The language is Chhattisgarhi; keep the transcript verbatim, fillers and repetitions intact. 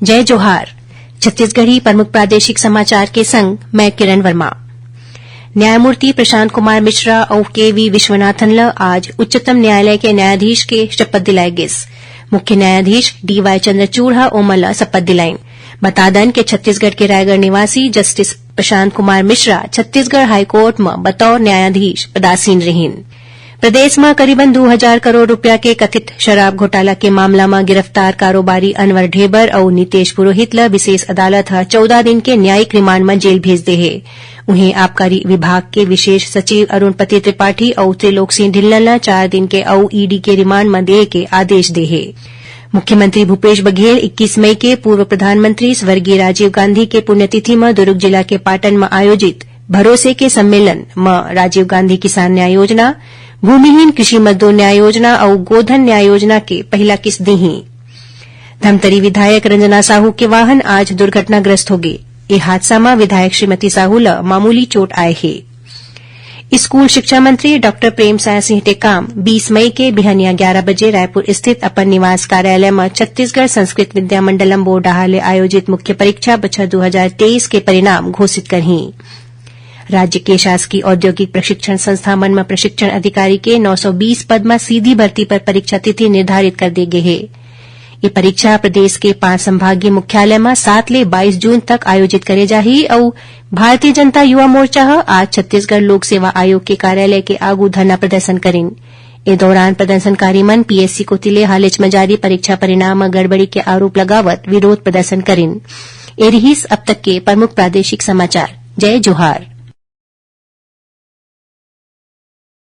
जय जोहार। छत्तीसगढ़ी प्रमुख प्रादेशिक समाचार के संग मैं किरण वर्मा। न्यायमूर्ति प्रशांत कुमार मिश्रा अउ के वी विश्वनाथन ल आज उच्चतम न्यायालय के न्यायाधीश के शपथ दिलाए गिस। मुख्य न्यायाधीश डी वाई चंद्रचूड़ ह ओमन ल शपथ दिलाइन। बता दन के छत्तीसगढ़ के रायगढ़ निवासी जस्टिस प्रशांत कुमार मिश्रा छत्तीसगढ़ हाईकोर्ट म बतौर न्यायाधीश पदासीन रिहीन। प्रदेश म करीबन दू हजार करोड़ रुपया के कथित शराब घोटाला के मामला म गिरफ्तार कारोबारी अनवर ढेबर अउ नितेश पुरोहित ल विशेष अदालत ह चौदह दिन के न्यायिक रिमांड म जेल भेज दे हे। उहें, आबकारी विभाग के विशेष सचिव अरुणपति त्रिपाठी अउ त्रिलोक सिंह ढिल्लन ल चार दिन के अउ ईडी के रिमांड म देहे के आदेश दे हे। मुख्यमंत्री भूपेश बघेल इक्कीस मई के पूर्व प्रधानमंत्री स्वर्गीय राजीव गांधी के पुण्यतिथि म दुर्ग जिला के पाटन म आयोजित भरोसे के सम्मेलन म राजीव गांधी किसान न्याय योजना, भूमिहीन कृषि मजदूर न्याय योजना अउ गोधन न्याय योजना के पहिला किस्त दीही। धमतरी विधायक रंजना साहू के वाहन आज दुर्घटनाग्रस्त होगे। ए हादसा म विधायक श्रीमती साहू ल मामूली चोट आए हे। स्कूल शिक्षा मंत्री डॉक्टर प्रेमसाय सिंह टेकाम बीस मई के बिहनिया ग्यारह बजे रायपुर स्थित अपन निवास कार्यालय म छत्तीसगढ़ संस्कृत विद्या मंडलम बोर्ड डहार ले आयोजित मुख्य परीक्षा बछर दू हजार तेईस के परिणाम घोषित करही। राज्य के शासकीय औद्योगिक प्रशिक्षण संस्था मन म प्रशिक्षण अधिकारी के नौ सौ बीस पद म सीधी भर्ती पर परीक्षा तिथि निर्धारित कर दे गे हे। ये परीक्षा प्रदेश के पांच संभागीय मुख्यालय म सात ले बाईस जून तक आयोजित करे जाही अउ भारतीय जनता युवा मोर्चा ह आज छत्तीसगढ़ लोक सेवा आयोग के कार्यालय के आगू धरना प्रदर्शन करिन। ए दौरान प्रदर्शनकारी मन पीएससी कोति ले हालेच म जारी परीक्षा परिणाम म गड़बड़ी के आरोप लगावत विरोध प्रदर्शन करिन। ए रिहिस अब तक के प्रमुख प्रादेशिक समाचार। जय जोहार।